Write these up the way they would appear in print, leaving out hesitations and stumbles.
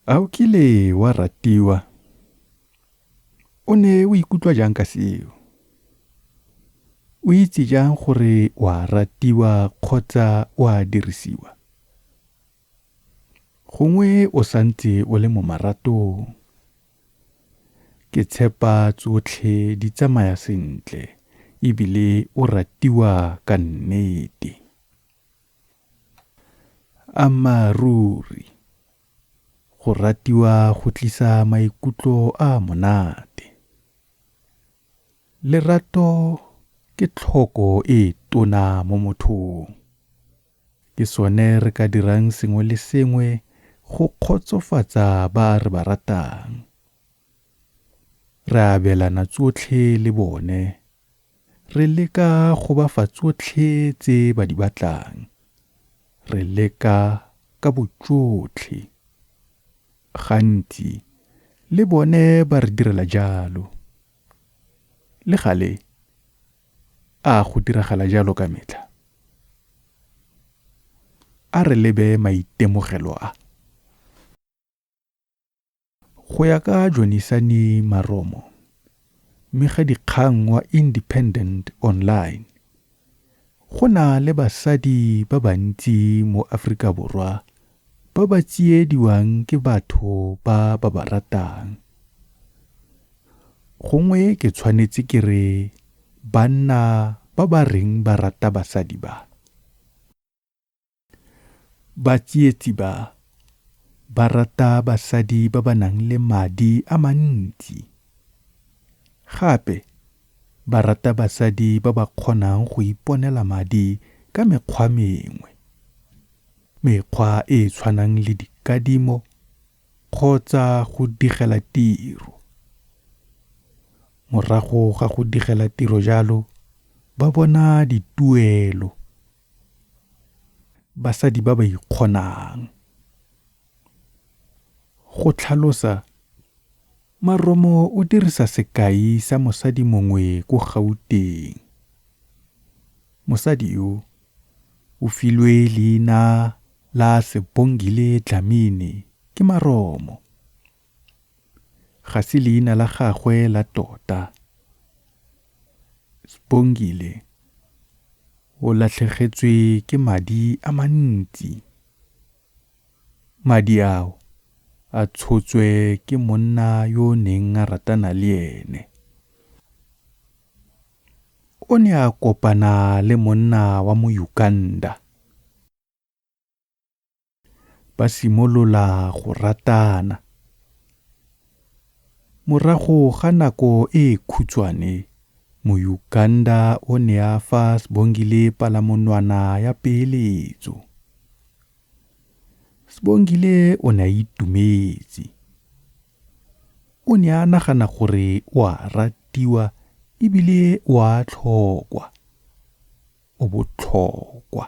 A o kile wa ratiwa? O ne o ikutlwa jang ka seo? O itse jang gore o a ratiwa kgotsa o a dirisiwa? Gongwe o santse o le mo maratong. Ke tshepa tsotlhe di tsamaya sentle e bile o ratiwa ka nnete. Ammaruri, go ratiwa go tlisa maikutlo a a monate. Lerato ke tlhoko e tona mo mothong. Ke sone re ka dirang sengwe le sengwe go kgotsofatsa ba re ba ratang. Re abelana tsotlhe le bone, re leka go ba fa tsotlhe tse ba di batlang. Re leka ka bojotlhe. Gantsi le bone ba re direla jalo. Le gale, a go diragala jalo ka metlha? A re lebe maitemogelo a. Go ya ka Jonisani Maromo, mmegadikgang wa Independent Online, go na le basadi ba bantsi mo Aforikaborwa ba ba tsiediwang ke batho ba ba ba ratang. Gongwe ke tshwanetse ke re banna ba ba reng ba rata basadi ba. Batsietsi ba, ba rata basadi ba ba nang le madi a mantsi. Gape ba rata basadi ba ba kgonang go iponela madi ka mekgwa mengwe. Mekgwa e e tshwanang le dikadimo kgotsa go digela tiro. Morago ga go digela tiro jalo, ba bona dituelo. Basadi ba ba ikgonang. Go tlhalosa, Maromo o dirisa sekai sa mosadi mongwe ko Gauteng. Mosadi yo, o filwe leina la Sibongile Dlamini ke Maromo. Ga se leina la gagwe la tota. Sibongile o latlhegetswe ke madi a mantsi. Madi ao a tshotswe ke monna yo o neng a ratana le ene. O ne a kopana le monna wa moUganda. Ba simolola go ratana. Morago ga nako e khutshwane, moUganda o ne a fa Sibongile palamonwana ya peeletso. Sibongile o ne a itumetse. O ne a nagana gore o a ratiwa e bile o a tlhokwa. O botlhokwa.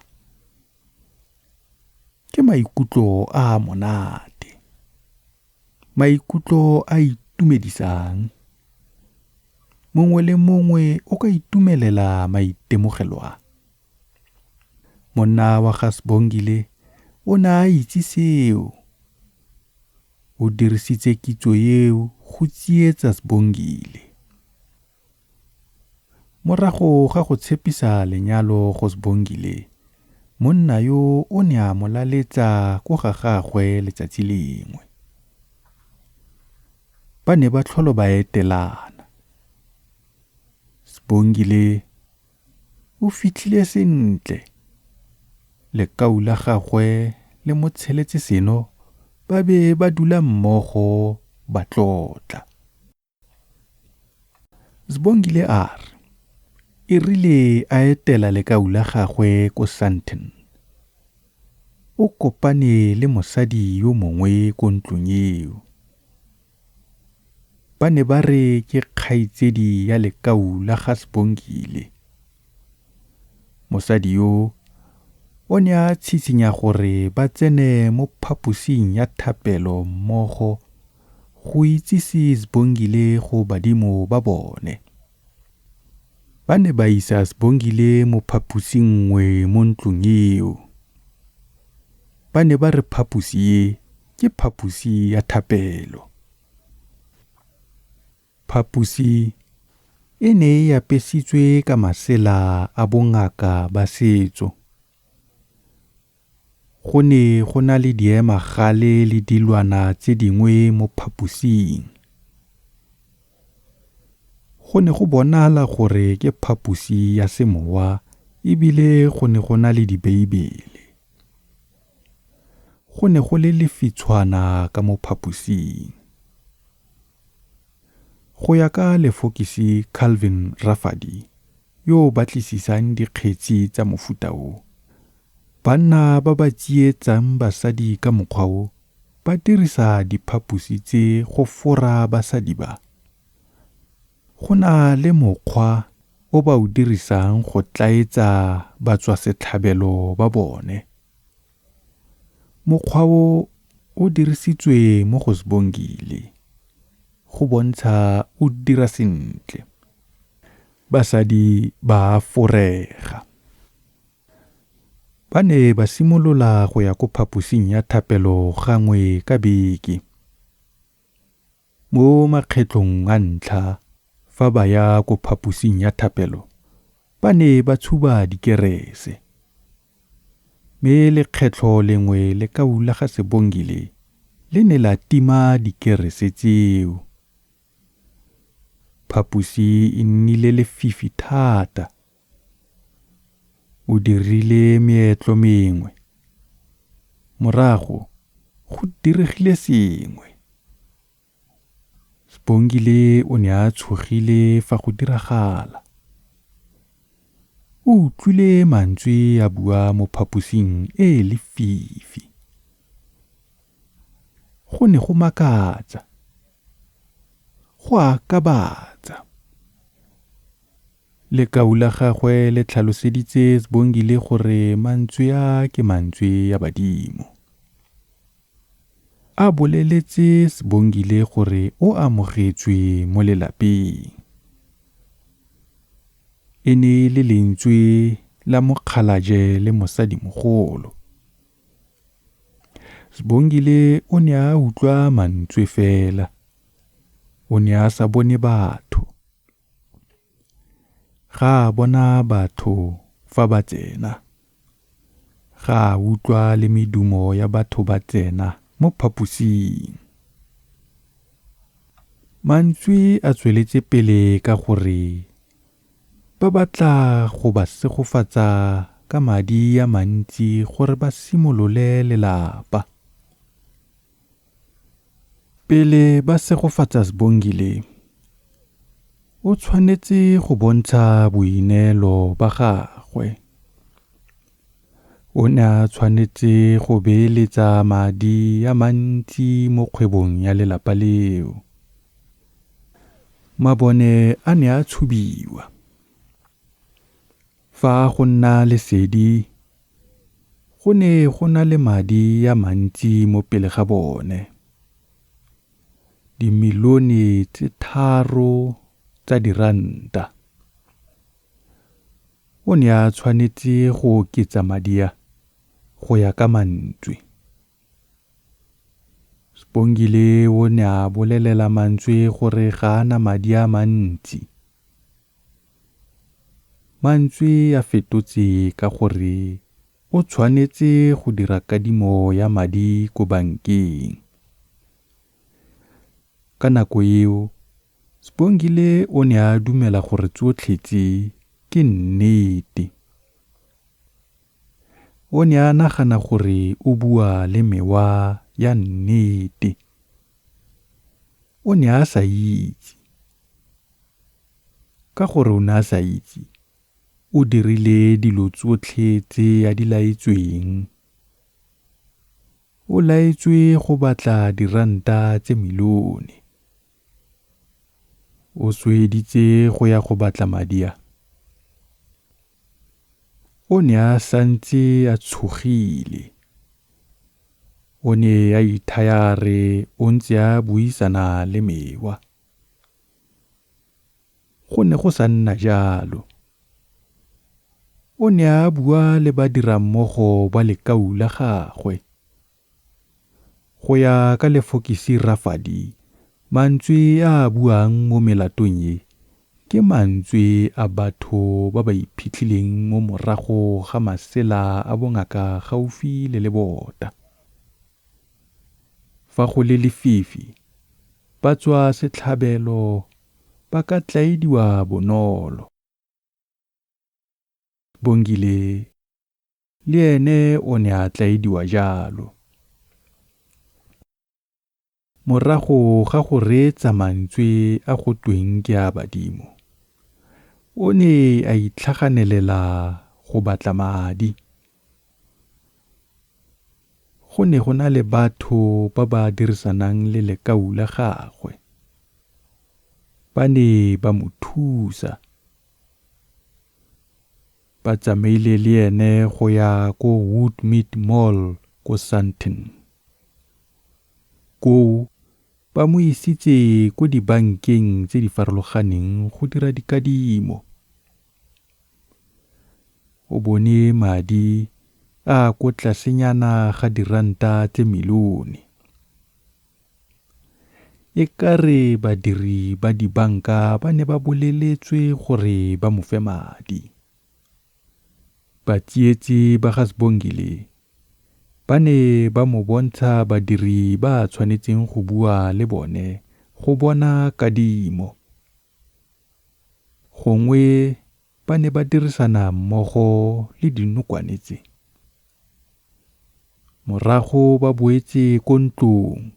Ke maikutlo a a monate. Maikutlo a a itumedisang. Mongwe le mongwe o ka itumelela maitemogelo a. Monna wa ga Sibongile o ne a itse seo. O dirisitse kitso eo go tsietsa Sibongile. Morago ga go tshepisa lenyalo go Sibongile, monna yo o ne a mo laletsa ko ga gagwe letsatsi lengwe. Ba ne ba tlhola ba etelana. Sibongile o fitlhile sentle. Lekau la gagwe le mo tsheletse seno ba be ba dula mmogo ba tlotla. Sibongile a re e rile a etela lekau la gagwe ko Sandton, o kopane le mosadi yo mongwe ko ntlong eo. Ba ne ba re ke kgaitsedi ya lekau la ga Sibongile. Mosadi yo o ne a tshitshinya gore ba tsene mo phaposing ya thapelo mmogo go itsise Sibongile go badimo ba bone. Ba ne ba isa Sibongile mo phaposing nngwe mo ntlong eo. Ba ne ba re phaposi e ke phaposi ya thapelo. Phaposi e ne e apesitswe ka masela a bongaka ba setso. Go ne go na le diemagale le dilwana tse dingwe mo phaposing. Go ne go bonala gore ke phaposi ya semowa ebile go ne go na le dibeibele. Go ne go le lefitshwana ka mo phaposing. Go ya ka lefokisi Calvin Rafadi yo o batlisisang dikgetsi tsa mofuta o, banna ba ba tsietsang basadi ka mokgwa o ba dirisa diphaposi tse go fora basadi ba. Go na le mokgwa o ba o dirisang go tlaetsa batswasetlhabelo ba bone. Mokgwa o o dirisitswe mo go Sibongile go bontsha o dira sentle. Basadi ba a forega. Ba ne ba simolola go ya ko phaposing ya thapelo gangwe ka beke. Mo makgetlong a ntlha fa ba ya ko phaposing ya thapelo, ba ne ba tshuba dikerese. Mme lekgetlho lengwe lekau la ga Sibongile le ne la tima dikerese tseo. Phaposi e nnile lefifi thata. O dirile meetlo mengwe. Morago go diregile sengwe. Sibongile o ne a tshogile fa go diragala. O utlwile mantswe a bua mo phaposing e e lefifi. Go ne go makatsa. Go akabatsa. Lekau la gagwe le tlhaloseditse Sibongile gore mantswe a ke mantswe a badimo. A boleletse Sibongile gore o amogetswe mo lelapeng. E ne e le lentswe la mokgalajwe le mosadimogolo. Sibongile o ne a utlwa mantswe fela. O ne a sa bone batho. Ga a bona batho fa ba tsena. Ga a utlwa le medumo ya batho ba tsena mo phaposing. Mantswe a tsweletse pele ka gore ba batla go ba segofatsa ka madi a mantsi gore ba simolole lelapa. Pele ba segofatsa Sibongile, o tshwanetse go bontsha boineelo ba gagwe. O ne a tshwanetse go beeletsa madi a mantsi mo kgwebong ya lelapa leo. Mabone a ne a tshubiwa. Fa go nna lesedi, go ne go na le madi a mantsi mo pele ga bone. Dimilione tse 3 tsa diranta. O ne a tshwanetse go oketsa madi a go ya ka mantswe. Sibongile o ne a bolelela mantswe gore ga a na madi a mantsi. Mantswe a fetotse ka gore o tshwanetse go dira kadimo ya madi ko bankeng. Ka nako eo, Sibongile o ne a dumela gore tsotlhe tse ke nnete. O ne a nagana gore o bua le mewa ya nnete. O ne a sa itse. Ka gore o ne a sa itse, o dirile dilo tsotlhe tse a di laetsweng. O laetswe go batla diranta tse milione. O sweditse go ya go batla madi a. O ne a santse a tshogile. O ne a ithaya a re o ntse a buisana le mewa. Go ne go sa nna jalo. O ne a bua le badirammogo ba lekau la gagwe. Go ya ka lefokisi Rafadi mantswe a a buang mo melatong e, ke mantswe a batho ba ba iphitlhileng mo morago ga masela a bongaka gaufi le lebota. Fa go le lefifi batswasetlhabelo ba ka tlaediwa bonolo. Bongile le ene o ne a tlaediwa jalo. Morago ga go reetsa mantswe a go tweng ke a badimo, o ne a itlhaganelela go batla madi. Go ne go na le batho ba ba dirisanang le lekau la gagwe. Ba ne ba mo thusa. Ba tsamaile le ene go ya ko Woodmead Mall ko Sandton. Koo ba mo isitse ko dibankeng tse di farologaneng go dira dikadimo. O bone madi a a ko tlasenyana ga diranta tse milione. E ka re badiri ba dibanka ba ne ba boleletswe gore ba mo fe madi. Batsietsi ba ga Sibongile ba ne ba mo bontsha badiri ba a tshwanetseng go bua le bone go bona kadimo. Gongwe ba ne ba dirisana mmogo le dinokwane tse. Morago ba boetse ko ntlong.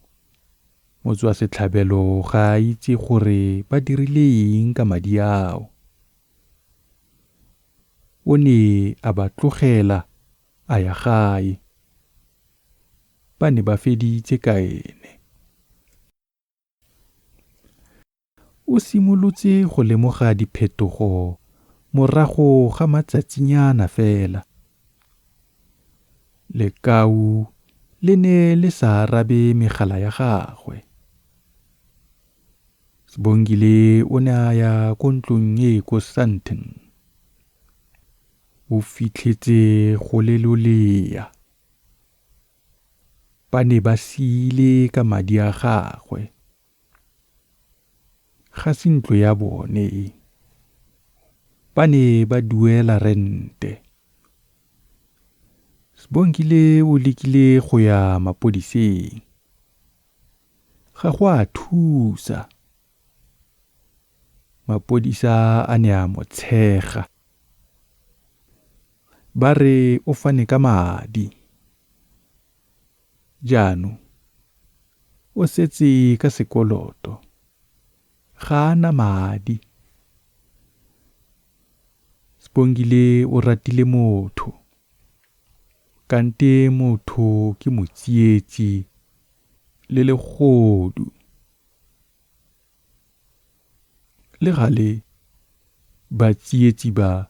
Motswasetlhabelo ga a itse gore ba dirile eng ka madi ao. O ne a ba tlogela a ya gae. Ba ne ba feditse ka ene. O simolotse go lemoga diphetogo morago ga matsatsinyana fela. Lekau le ne le sa arabe megala ya gagwe. Sibongile o ne a ya ko ntlong e ko Sandton. O fitlhetse go le lolea. Ba ne ba siile ka madi a gagwe. Ga se ntlo ya bone e. Ba ne ba duela rente. Sibongile o lekile go ya mapodiseng. Ga go a thusa. Mapodisa a ne a mo tshega. Ba re o fane ka madi. Jaanong o setse ka sekoloto. Ga a na madi. Sibongile o ratile motho. Kante motho ke motsietsi le legodu. Le gale batsietsi ba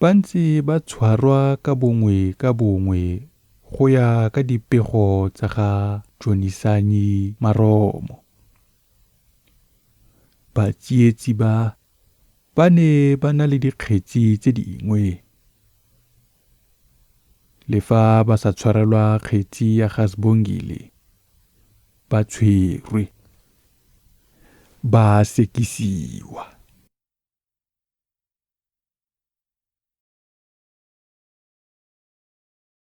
ba ntse ba tshwarwa ka bongwe ka bongwe go ya ka dipego tsa ga Dzunisani Maromo. Batsietsi ba ba ne ba na le dikgetsi tse dingwe. Le fa ba sa tshwarelwa kgetsi ya ga Sibongile, ba tshwerwe. Ba a sekisiwa.